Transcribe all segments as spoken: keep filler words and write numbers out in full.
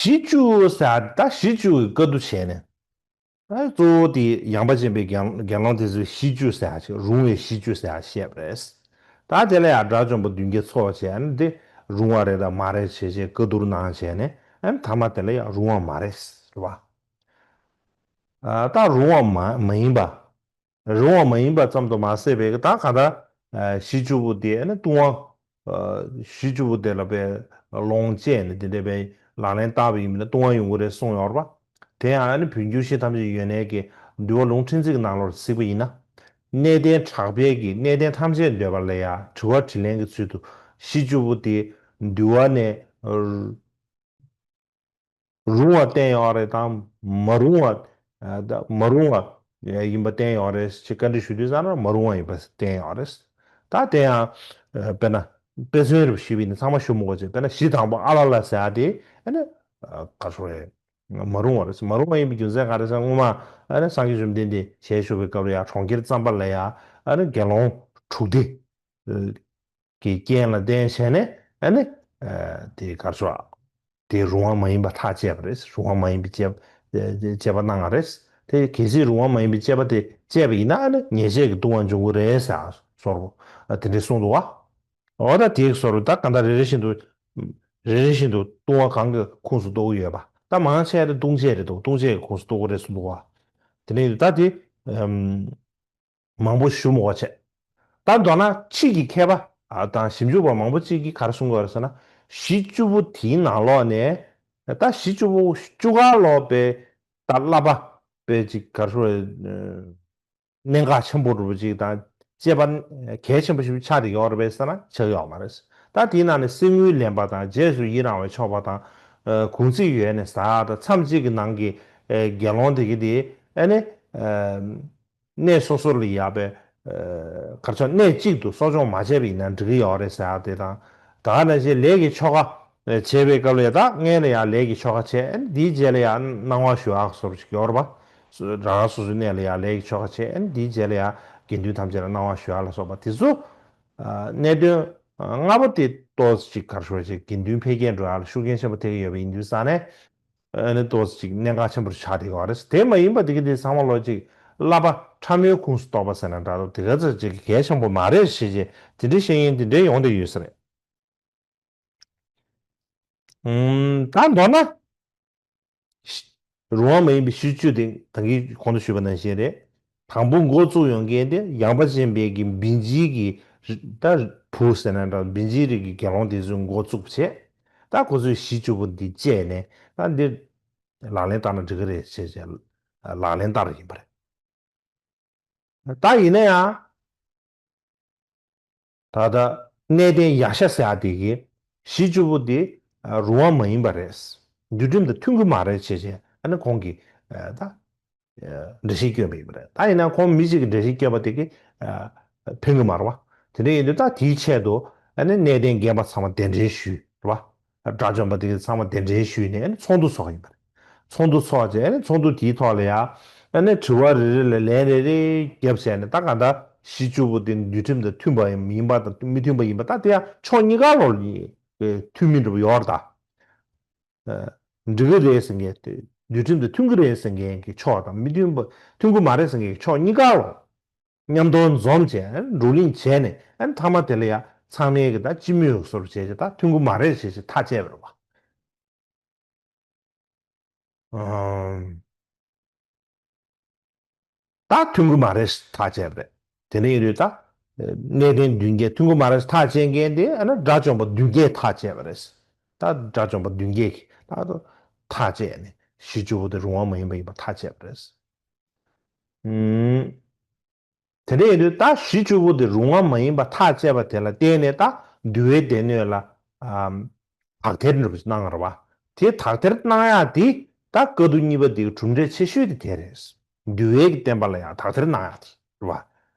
གཞི་བཅུ་ཟེར་ད་གཞི་བཅུ་གི་བཀའ་བསྡུ་བྱས་ནས། ཨ་གཙོ་བོ་དེ་ཡངས་པ་ཅན་པའི་དགེ་དགེ་སློང་དེ་ཚོའི་གཞི་བཅུ་ཟེར་ཡ་ཅིག་རུང་བའི་གཞི་བཅུ་ཟེར་ཡ་བཤད་པ་རེད། ད་དེ་ལ་ཡང་དགྲ་བཅོམ་པ་མདུན་བསྐྱེད་ཚོགས་བྱས་ནས་དེ་རུང་བ་རེད་དང་མ་རེད་བྱས་བྱས་བཀའ་བསྡུར་གནང་བྱས་ནས་ཨ་ཐ་མ་དེ་ལ་ཡང་རུང་བ་མ་རེད་རེད་བ། ཨ་ད་རུང་བ་མ་མ་ཡིན་པ། རུང་བ་མ་ཡིན་པ་ཙམ་དུ་མ་ཟད་པའི་ད་ག་ད་གཞི་བཅུ་པོ་དེ་ནི་ལྟུང་བ། གཞི་བཅུ་པོ་དེ་ལ་པའི་ལོངས་སྤྱད་ནས་དེ་འདྲ་པའི་ལག་ལེན་བསྟར་བ་ཡིན་ན་ལྟུང་བ་ཡོང་གི་རེད་གསུངས་ཡོད་རེད་པ། དེ་ཡང་ནི་བོད་འགྱུར་གཞི་ཐམས་ཅད་ཡོན་གནས་ཀྱི་འདུལ་བ་ལུང་ཕྲན་ཚེགས་ཀྱི་ནང་ལོགས་གཟིགས་པ་ཡིན་ན། གནས་བརྟན་གྲགས་པས་ཀྱི་གནས་བརྟན་ཐམས་ཅད་འདོད་པ་ལ་ཡང་དྲི་བ་དྲིས་ལན་གྱི་ཚུལ་དུ་གཞི་བཅུ་པོ་དེ་འདུལ་བ་ནས། རུང་བ་བསྟན་ཡོད་རེད་དང་མ་རུང་བ། ཨ་ད་མ་རུང་བ་ཡིན་པ་བསྟན་ཡོད་རེད་ཅེས་བཀའ་འདྲི་ཞུ་དུས་ཙམ་ན་མ་རུང་བ་ཡིན་པ་བསྟན་ཡོད་རེད། ད་དེ་ཡང་ཨ་དཔེར་ན་དཔེ་མཚོན་རེ་ཞུས་པ་ཡིན་ན་ཚང་མ་ཞུ་མི་དགོས་ཅེས་དཔེར་ན་གཞི་དང་པོ་ཨ་ལ་ལ་ཟེར་ཡ་དེ་ཨ་ནི་ཨ་ག་རེ་ཟེར་དགོས་རེད། མ་རུང་བ་རེད། མ་རུང་བ་ཡིན་པའི་རྒྱུ་མཚན་ག་རེ་ཟེར་ན་སྔོན་མ་ཨ་ནི་སངས་རྒྱས་བཅོམ་ལྡན་འདས་ཞལ་བཞུགས་པའི་སྐབས་ལ་ཡང་གྲོང་ཁྱེར་ཙམ་པ་ལ་ཡང་ཨ་ནི་དགེ་སློང་དྲུག་སྡེ། གི་རྐྱེན་ལ་བརྟེན་བྱས་ནས་ཨ་ནི་ཨ་དེ་གར་སོ། དེ་རུང་བ་མ་ཡིན་པ་ཐག་བཅད་པ་རེད། རུང་བ་མ་ཡིན་པའི་དཔྱད་དཔྱད་པ་གནང་བ་རེད། དེ་གལ་སྲིད་རུང་བ་མ་ཡིན་པའི་དཔྱད་པ་དེ་བཅད་པ་ཡིན་ན་ཨ་ནི་ཉེས་བྱས་ཀྱི་ལྟུང་བ་འབྱུང་གི་རེད་ཟེར་བཟོ་འདྲ་དེ་འདྲས་གསུངས་འདུག་བ། འོ་ད་དེའི་བཟོ་འདྲ་ད་ག་འདྲ་རེ་རེ་བཞིན་དུ་རེ་རེ་བཞིན་དུ་ལྟུང་བ་གང་གི་ཁོངས་སུ་གཏོགས་ཀྱི་ཡོད་པ། ད་མང་ཆེ་བ་དེ་ལྟུང་བྱེད་རེད་འདུག་ལྟུང་བྱེད་ཀྱི་ཁོངས་སུ་གཏོགས་ཀྱི་རེད་གསུངས་འདུག་བ། དེ་ནས་ད་དེ། མང་པོ་ཞུ་མི་དགོས་བྱས། ད་མདོར་ན་ཕྱིས་ཀྱི་མཁས་པ་ཨ་དང་ཞིབ་འཇུག་པ་མང་པོ་གཅིག་གིས་ག་རེ་གསུང་གི་ཡོད་རེད་ཟེར་ན། གཞི་བཅུ་པོ་དེའི་ནང་ལོགས་ནས་ད་གཞི་བཅུ་པོ་བཅུ་ག་ལོག་པའི་ད་བསླབ་པ་པའི་ཅིག་ག་རེ་ཟེར་གནད་འགག་ཆེན་པོ་འདྲ་པོ་ཅིག་དང་དཔྱད་པ་གལ་ཆེན་པོ་ཞིག་ཆགས་བསྡད་ཡོད་རེད་པས་ཟེར་ན་ཆགས་ཡོད་མ་རེད། ད་དེའི་ནང་ནས་གསེར་དངུལ་ལེན་པ་དང་རྗེས་སུ་ཡི་རང་བའི་ཆོག་པ་དང་གུང་ཚིགས་ཡོལ་ནས་ཟ་དང་མཚམས་གཅིག་གི་ནང་གི་དགེ་སློང་དེ་གི་དེ་ཨ་ནི། གནས་སོ་སོ་ལ་ཡག་པའི་གར་ཆོག་གནས་གཅིག་ཏུ་གསོ་སྦྱོང་མ་བྱས་པ་ཡིན་ན་འགྲིག་གི་ཡོད་རེད་ཟེར་ཡག་དེ་དང་། ད་ག་ནང་བཞིན་ལས་ཀྱི་ཆོ་ག་བྱེད་པའི་སྐབས་ལ་ཡ་ད་སྔོན་ལ་ཡང་ལས་ཀྱི་ཆོ་ག་བྱས་འདིའི་རྗེས་ལ་ཡང་གནང་བ་ཞུ་ཡག་སོར་ཅིག་ཡོད་རེད་པ། རང་རང་སོ་སོའི་གནས་ལ་ཡང་ལས་ཀྱི་ཆོ་ག་བྱས་འདིའི་རྗེས་ལ་ཡང་དགེ་འདུན་ཐམས་ཅད་ལ་གནང་བ་ཞུ་ཡག་ལ་སོགས་པ་དེ་ཚོ། གནད་དོན་ལྔ་པོ་དེ་ཏོག་ཙམ་ཅིག་གར་ཞུ་བ་ཅིག་དགེ་འདུན་འཕེལ་རྒྱས་འགྲོ་ཡག་ལ་ཤུགས་རྐྱེན་ཆེན་པོ་ཐེབས་ཀྱི་ཡོད་པ་ཡིན་དུས་ཙང་ནས། ཨ་ནི་ཏོག་ཙམ་ཅིག་གནད་འགག་ཆེན་པོ་ཆགས་བསྡད་ཡོད་རེད། དེ་མ་ཡིན་པ་དེ་གི་དེ་ཚང་མ་ལོ་ཅིག་བསླབ་པ་ཕྲ་མོའི་ཁོངས་སུ་གཏོགས་པ་ཟེར་ན་འདྲ་འདུག་དེ་ག་ཚོད་ཅིག་གལ་ཆེན་པོ་མ་རེད་ཞེས་བྱས་དེ་འདྲའི་བཤད་མཁན་དེ་འདྲའི་ཡོང་བསྡད་ཡོད་ས་རེད། ཨུམ། ད་མདོར་ན། རུང་བ་མ་ཡིན་པའི་གཞི་བཅུ་དེ་ད་གིན་གོང་དུ་ཞུས་པ་ནང་བཞིན་རེད། དང་པོ་འགོ་བཙུགས་ཡོང་མཁན་དེ་ཡངས་པ་ཅན་པའི་གི་བིན་ཇིའི་གི་ད་བུ་ཟེར་ན་འདྲ་བིན་ཇིའི་རིགས་ཀྱི་དགེ་སློང་དེ་ཚོས་འགོ་བཙུགས་བྱས། ད་ཁོ་ཚོས་གཞི་བཅུ་པོ་འདི་བཅད་ནས་ད་འདི་ལག་ལེན་བསྟར་ན་འགྲིག་གི་རེད་ཅེས་བྱས་ལག་ལེན་བསྟར་ཡིན་པ་རེད། ད་ཡིན་ན་ཡང་། ད་ལྟ་གནས་བརྟན་ཡ་ཤ་ཟེར་ཡ་དེ་གི་གཞི་བཅུ་པོ་དེ་རུང་བ་མ་ཡིན་པ་རེད། འདུལ་ཁྲིམས་དང་མཐུན་གི་མ་རེད་ཅེས་བྱས་ཨ་ནི་ཁོང་གིས་ད་འགྲེལ་བཤད་བསྐྱོན་པ་ཡིན་པ་རེད། ད་ཡིན་ན་ཁོང་མི་གཅིག་གིས་འགྲེལ་བཤད་བསྐྱོན་པ་དེ་གི་ཕན་གི་མ་རེད་བ། དེ་འདྲ་ཡིན་དུས་ད་དེའི་ཆེད་དུ་ཨ་ནི་གནས་བརྟན་རྒན་པ་ཚང་མ་གདན་འདྲེན་ཞུས་རེད་བ། དགྲ་བཅོམ་པ་དེ་གི་ཚང་མ་གདན་འདྲེན་ཞུས་ནས་ཨ་ནི་ཚོགས་འདུ་ཚོགས་ཡིན་པ་རེད། ཚོགས་འདུ་ཚོགས་བྱས་ནས་ཚོགས་འདུ་དེའི་ཐོག་ལ་ཡང་ཨ་ནི་དྲི་བ་རེ་རེ་ལ་ལན་རེ་རེ་བརྒྱབ་བྱས་ནས་ད་གང་ལྟར་གཞི་བཅུ་པོ་དེ་འདུལ་ཁྲིམས་དང་མཐུན་པ་ཡིན་པ་དང་མི་མཐུན་པ་ཡིན་པ་ད་དེ་ཡང་ཕྱོགས་གཉིས་ཀ་ལོག་ལ་མཐུན་མིན་འདྲ་པོ་ཡོད་རེད་ད། འགྲིག་གི་རེད་ཟེར་མཁན་དེ་འདུལ་ཁྲིམས་དང་མཐུན་གི་རེད་ཟེར་མཁན་གྱི་ཕྱོགས་དང་མི་མཐུན་པ་མཐུན་གི་མ་རེད་ཟེར་མཁན་གྱི་ཕྱོགས་གཉིས་ཀ་ལོག་མཉམ་དུ་འཛོམས་བྱས་བགྲོ་གླེང་བྱས་ནས་ཨ་ནི་མཐའ་མ་དེ་ལ་ཡང་ཚང་མས་ཀྱི་ད་སྤྱི་མོས་སོར་བྱས་བྱས་ད་མཐུན་གི་མ་རེད་ཞེས་བྱས་ཐག་བཅད་པ་རེད་བ། ཨམ། ད་མཐུན་གི་མ་རེད་ཐག་བཅད་པ་རེད། དེ་འདྲ་ཡིན་དུས་ད་གནས་བརྟན་མདུན་བསྐྱེད་མཐུན་གི་མ་རེད་ཐག་བཅད་མཁན་དེ་ཨ་ནི་དགྲ་བཅོམ་པ་མདུན་བསྐྱེད་ཐག་བཅད་པ་རེད། ད་དགྲ་བཅོམ་པ་མདུན་བསྐྱེད་ཀྱིས་ད་ཐག་བཅད་ནས་གཞི་བཅུ་པོ་དེ་རུང་བ་མ་ཡིན་པ་ཡིན་པ་ཐག་བཅད་པ་རེད། ཨུམ། དེ་འདྲ་ཡིན་དུས་ད་གཞི་བཅུ་པོ་དེ་རུང་བ་མ་ཡིན་པ་ཐག་བཅད་པ་དེ་ལ་བརྟེན་ནས་ད་འདུལ་བའི་སྡེ་སྣོད་ལ་ཨམ། དག་ཐེར་འདྲ་པོ་ཞིག་གནང་བ་རེད་བ། དེ་དག་ཐེར་གནང་ཡག་དེ་ད་བཀའ་བསྡུ་གཉིས་པ་དེ་གི་གྲུབ་འབྲས་ཆེ་ཤོས་དེ་དེ་རེད། འདུལ་བའི་གི་བསྟན་པ་ལ་ཡང་དག་ཐེར་གནང་ཡག་དེ་རེད་བ།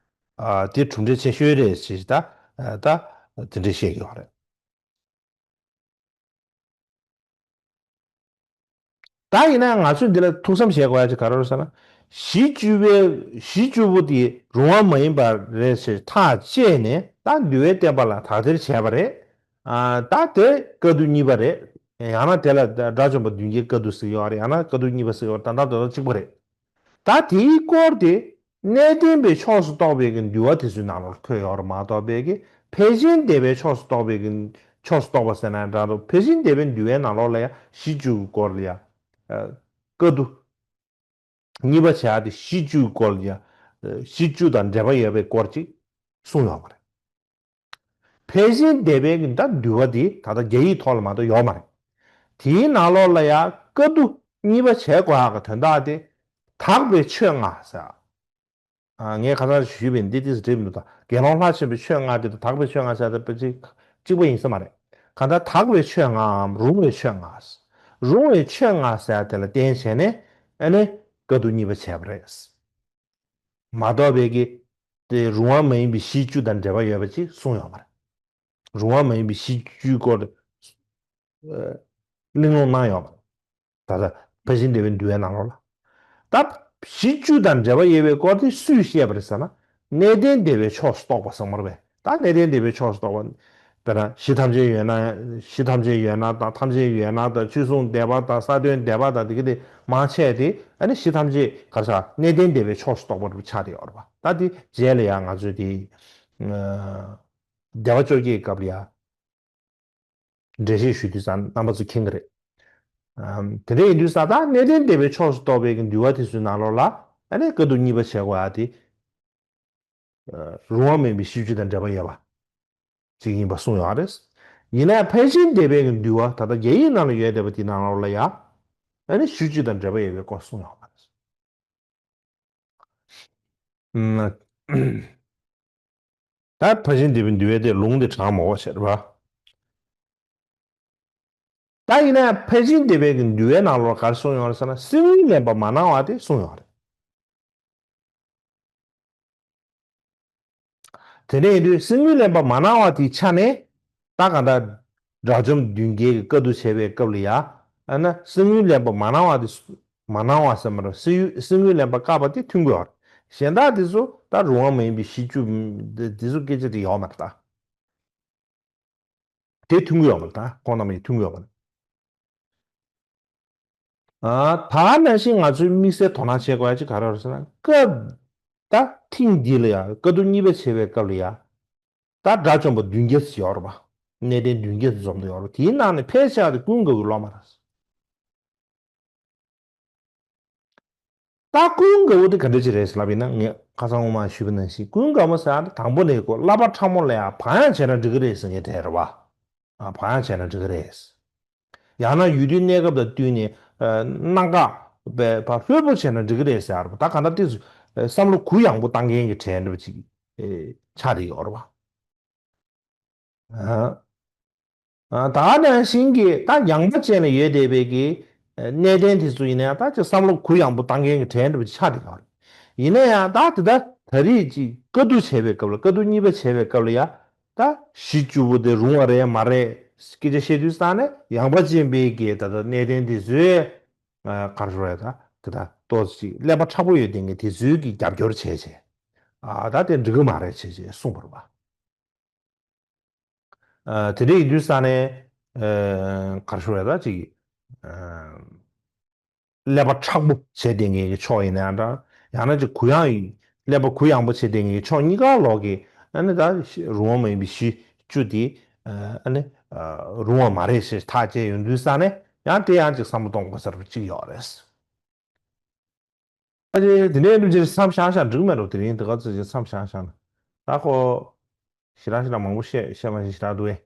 ཨ་དེ་གྲུབ་འབྲས་ཆེ་ཤོས་རེད་ཞེས་ད་ད་དེ་འདྲ་བཤད་ཀྱི་ཡོད་རེད། ད་ཡིན་ན་ང་ཚོས་འདི་ལ་ཐུགས་བསམ་བཞེས་དགོས་ཡ་ཅིག་ག་རེ་རེད་ཟེར་ན། གཞི་བཅུ་པའི་གཞི་བཅུ་པོ་དེ་རུང་བ་མ་ཡིན་པ་རེད་ཟེར་ཐག་བཅད་ནས་ད་འདུལ་བའི་བསྟན་པ་ལ་དག་ཐེར་བྱས་པ་རེད། ཨ་ད་དེ་བཀའ་བསྡུ་གཉིས་པ་རེད། ཡང་ན་དེ་ལ་དགྲ་བཅོམ་པ་མདུན་བསྐྱེད་བཀའ་བསྡུ་ཟེར་ཡོད་རེད། ཡང་ན་བཀའ་བསྡུ་གཉིས་པ་ཟེར་ཡོད་རེད། ད་ལྟ་དེ་དང་གཅིག་པ་རེད། ད་དེའི་སྐོར་དེ་གནས་བརྟན་པའི་ཕྱོགས་སུ་གཏོགས་པའི་གི་འདུལ་བ་དེ་ཚོའི་ནང་ལོགས་འཁོད་ཡོད་རེད་མ་གཏོགས་པའི་གི་ཕལ་ཆེར་འདས་པའི་ཕྱོགས་སུ་གཏོགས་པའི་གི་ཕྱོགས་སུ་གཏོགས་པ་ཟེར་ན་འདྲ་འདུག་ཕལ་ཆེར་འདས་པའི་འདུལ་བའི་ནང་ལོགས་ལ་ཡང་གཞི་བཅུ་གི་སྐོར་ལ་ཡང་བཀའ་བསྡུ། གཉིས་པ་བྱས་ཏེ་གཞི་བཅུའི་སྐོར་ལ་ཡང་གཞི་བཅུ་དང་འབྲེལ་བ་ཡོད་པའི་སྐོར་ཅིག་གསུངས་ཡོད་མ་རེད། ཕལ་ཆེར་འདས་པའི་གི་ད་འདུལ་བ་འདི་ད་ལྟ་རྒྱ་ཡིག་ཐོག་ལ་མ་གཏོགས་ཡོད་མ་རེད། དེའི་ནང་ལོགས་ལ་ཡང་བཀའ་བསྡུ་གཉིས་པ་བྱས་དགོས་ཡག་གི་དོན་དག་དེ་དག་པའི་ཆོས་ལྔ་ཟེར། ཨ། ངས་ཁ་སང་ཞུས་པའི་འདི་ཏིས་འགྲིག་མི་འདུག་ད་དགེ་སློང་ལྷ་ཆེན་པོའི་ཆོས་ལྔ་དེ་དང་དག་པའི་ཆོས་ལྔ་ཟེར་ཏེ་ཕལ་ཆེར་གཅིག་པ་ཡིན་ས་མ་རེད། གང་ལྟར་དག་པའི་ཆོས་ལྔའམ་རུང་བའི་ཆོས་ལྔ། རུང་བའི་ཆོས་ལྔ་ཟེར་དེ་ལ་བརྟེན་བྱས་ནས་ཨ་ནི་བཀའ་བསྡུ་གཉིས་པ་བྱས་པ་རེད། མ་གཏོགས་པའི་གི་དེ་རུང་བ་མ་ཡིན་པའི་གཞི་བཅུ་དང་འབྲེལ་བ་ཡོད་པ་ཅིག་གསུངས་ཡོད་མ་རེད། རུང་བ་མ་ཡིན་པའི་གཞི་བཅུའི་སྐོར་དེ་གླེང་སློང་གནང་ཡོད་མ་རེད། ད་ལྟ་ཕར་ཕྱིན་བདེ་བའི་འདུལ་བའི་ནང་ལོགས་ལ། ད་གཞི་བཅུ་དང་འབྲེལ་བ་ཡོད་པའི་སྐོར་དེ་སུས་བཤད་པ་རེད་ཟེར་ན། གནས་བརྟན་བདེ་བའི་ཕྱོགས་སུ་གཏོགས་པ་ཟེར་མ་རེད་པས། ད་གནས་བརྟན་བདེ་བའི་ཕྱོགས་སུ་གཏོགས་པ། དཔེར་ན་གཞི་ཐམས་ཅད་ཡོད་ན། གཞི་ཐམས་ཅད་ཡོད་ན་དང་ཐམས་ཅད་ཡོད་ན་དང་ཆོས་སྲུང་བཟླས་པ་དང་ས་བོན་བཟླས་པ་དང་དེ་ག་དེ་མང་ཆེ་དེ་ཨ་ནི་གཞི་ཐམས་ཅད་ག་རེ་ཟེར་གནས་བརྟན་བདེ་བའི་ཕྱོགས་སུ་གཏོགས་པ་རུ་ཆགས་བསྡད་ཡོད་རེད་པ། ད་དེ་རྗེས་ལ་ཡང་ང་ཚོས་དེ་བདེ་བ་བཅོ་བརྒྱད་ཀྱི་སྐབས་ལ་ཡང་འགྲེལ་བཤད་ཞུ་དུས་ཙང་རྣམ་པ་ཚོ་མཁྱེན་གྱི་རེད། ཨམ། དེ་འདྲ་ཡིན་དུས་ཙང་ད་གནས་བརྟན་བདེ་བའི་ཕྱོགས་སུ་གཏོགས་པའི་གི་འདུལ་བ་དེ་ཚོའི་ནང་ལོགས་ལ་ཨ་ནི་བཀའ་བསྡུ་གཉིས་པ་བྱེད་དགོས་ཡ་དེ། ཨ། རུང་བ་མིན་པའི་གཞི་བཅུ་དང་འབྲེལ་བ་ཡོད་པ་ཅིག་ཡིན་པ་གསུངས་ཡོད་རེད། ཡིན་ནའི་ཕལ་ཆེར་འདས་པའི་གི་འདུལ་བ་ད་ལྟ་རྒྱ་ཡིག་ནང་ལ་ཡོད་བསྡད་པ་དེའི་ནང་ལོགས་ལ་ཡ་ཨ་ནི་གཞི་བཅུ་དང་འབྲེལ་བ་ཡོད་པའི་སྐོར་གསུངས་ཡོད་རེད། ད་ཕར་ཕྱིན་བདེ་བའི་འདུལ་བའི་དེ་ལུང་དེ་དྲངས་མ་འོ་ཟེར་བ། ད་ཡིན་ན་ཕར་ཕྱིན་བདེ་བའི་གི་འདུལ་བའི་ནང་ལོགས་ག་རེ་གསུངས་ཡོད་རེད་ཟེར་ན་གསེར་དངུལ་ལེན་པ་མ་གནང་བ་དེ་གསུངས་ཡོད་རེད། དེ་འདྲ་ཡིན་དུས་གསེར་དངུལ་ལེན་པ་མ་གནང་བ་དེའི་ཆ་ནས་ད་གང་ལྟར་དགྲ་བཅོམ་མདུན་བསྐྱེད་ཀྱི་བཀའ་བསྡུ་བྱས་པའི་སྐབས་ལ་ཡ་ཨ་ན་གསེར་དངུལ་ལེན་པ་མ་གནང་བ་དེ་མ་གནང་བ་ཟེར་མ་རེད། གསེར་གཡུ་གསེར་དངུལ་ལེན་པ་བཀག་པ་དེ་མཐུན་དགོས་པ་རེད། གཞན་དག་དེ་ཚོ་ད་རུང་བ་མ་ཡིན་པའི་གཞི་བཅུ་དེ་ཚོ་སྐད་ཆ་དེ་ཡོད་མ་རེད་ད། དེ་མཐུན་གྱི་ཡོད་མ་རེད་ད། ཁོང་རྣམ་པ་གཉིས་མཐུན་གྱི་ཡོད་མ་རེད། ཨ། ད་ག་ནང་བཞིན་ང་ཚོའི་དམིགས་བསལ་དོ་སྣང་བྱེད་དགོས་ཡ་གཅིག་ག་རེ་རེད་ཟེར་ན་སྐབས་ད་ཐེངས་འདི་ལ་ཡ་བཀའ་བསྡུ་གཉིས་པ་བྱེད་པའི་སྐབས་ལ་ཡ་ད་དགྲ་བཅོམ་པ་བདུན་བརྒྱ་ཙམ་ཡོད་རེད་པ། གནས་བརྟན་བདུན་བརྒྱ་ཙམ་འཛོམས་འདུག་ཡོད་རེད། དེའི་ནང་ནས་ཕལ་ཆེ་བ་དེ་ཀུན་དགའ་བོའི་སློབ་མ་རེད། ད་ཀུན་དགའ་བོ་དེ་ག་འདྲ་ཅིག་རེད་ལབ་ཡིན་ན་ངས་ཁ་སང་སྔོན་མ་ཞུས་པ་ནང་བཞིན་ཀུན་དགའ་བོ་ཟེར་ཡ་དེ་དང་པོ་ནས་ཁོ་བསླབ་པ་ཕྲ་མོ་ལ་ཡང་བག་ཡངས་བྱས་ན་འགྲིག་གི་རེད་ཟེར་མཁན་དེ་རེད་བ། ཨ། བག་ཡངས་བྱས་ན་འགྲིག་གི་རེད། ཡང་ན་ཡུལ་དུས་གནས་སྐབས་དང་བསྟུན་ནས་ཨ། གནད་འགག་པའི་བག་ལྷོད་པོ་བྱས་ན་འགྲིག་གི་རེད་ཟེར་ཡ་རེད་བ། ད་ག་འདྲ་དེ་བསམ་བློ་གུ་ཡངས་པོ་བཏང་མཁན་གྱི་གྲས་འདྲ་བ་ཅིག་ཨེ། ཆགས་བསྡད་ཡོད་རེད་བ། ཨ། ཨ། ད་ག་ནང་བཞིན་གྱི་ད་ཡངས་པ་ཅན་ལ་ཡོད་བསྡད་པའི་གི་གནས་བརྟན་དེ་ཚོ་ཡིན་ན་ད་ཅིག་བསམ་བློ་གུ་ཡངས་པོ་བཏང་མཁན་གྱི་གྲས་འདྲ་པོ་ཆགས་བསྡད་ཡོད་རེད། ཡིན་ན་ཡང་ད་དེ་ད་ད་རེས་ཅིག་བཀའ་བསྡུ་བྱས་པའི་སྐབས་ལ་བཀའ་བསྡུ་གཉིས་པ་བྱས་པའི་སྐབས་ལ་ཡ་ད་གཞི་བཅུ་པོ་དེ་རུང་བ་རེད་མ་རེད་སྐད་ཆ་བཤད་དུས་ཙང་ནས་ཡངས་པ་ཅན་པའི་གི་ད་ད་གནས་བརྟན་དེ་ཚོས་ཨ། ག་རེ་ཟེར་དགོས་རེད་ད་དེ་ད་ཏོག་ཙམ་ཅིག་ཀླད་པ་མཁྲེགས་པོ་ཡོད་མཁན་གྱི་དེ་ཚོས་གི་རྒྱབ་སྐྱོར་བྱས་བྱས་ཨ། ད་དེ་འགྲིག་གི་མ་རེད་བྱས་བྱས་གསུངས་པ་རེད་པ། ཨ། དེ་འདྲ་ཡིན་དུས་ཙང་ནས་ཨ། ག་རེ་ཞུ་དགོས་རེད་ད་ཅིག་ཨ། ཀླད་པ་མཁྲེགས་པོ་བྱས་བསྡད་མཁན་གྱི་ཕྱོགས་ཡིན་ན་ཡང་འདྲ། ཡང་ན་ཅིག་གུ་ཡངས་ཀླད་པ་གུ་ཡངས་པོ་བྱས་བསྡད་མཁན་གྱི་ཕྱོགས་གཉིས་ཀ་ལོག་གི་ཨ་ནི་ད་རུང་བ་མ་ཡིན་པའི་གཞི་བཅུ་དེ་ཨ་ནི་རུང་བ་མ་རེད་ཞེས་ཐག་བཅད་ཡོང་དུས་ཙང་ནས་ཡང་དེ་ཡང་ཅིག་བསམ་བློ་གཏོང་དགོས་ས་རུ་ཅིག་ཡོད་རེད། ཨ་ཅེ། དེ་ནས་ལུས་ཅེར་མཚམས་བཞག་བཞག་འགྲིག་མེད་འགྲོ། དེ་རིང་དེ་ག་ཚོད་ཅིག་མཚམས་བཞག་བཞག་ན། ད་ཁོ། ཞེ་དྲག་ཞེ་དྲག་མང་པོ་བཤད་བཤད་མ་ཤེས་ཞེ་དྲག་འདུག་ཨེ།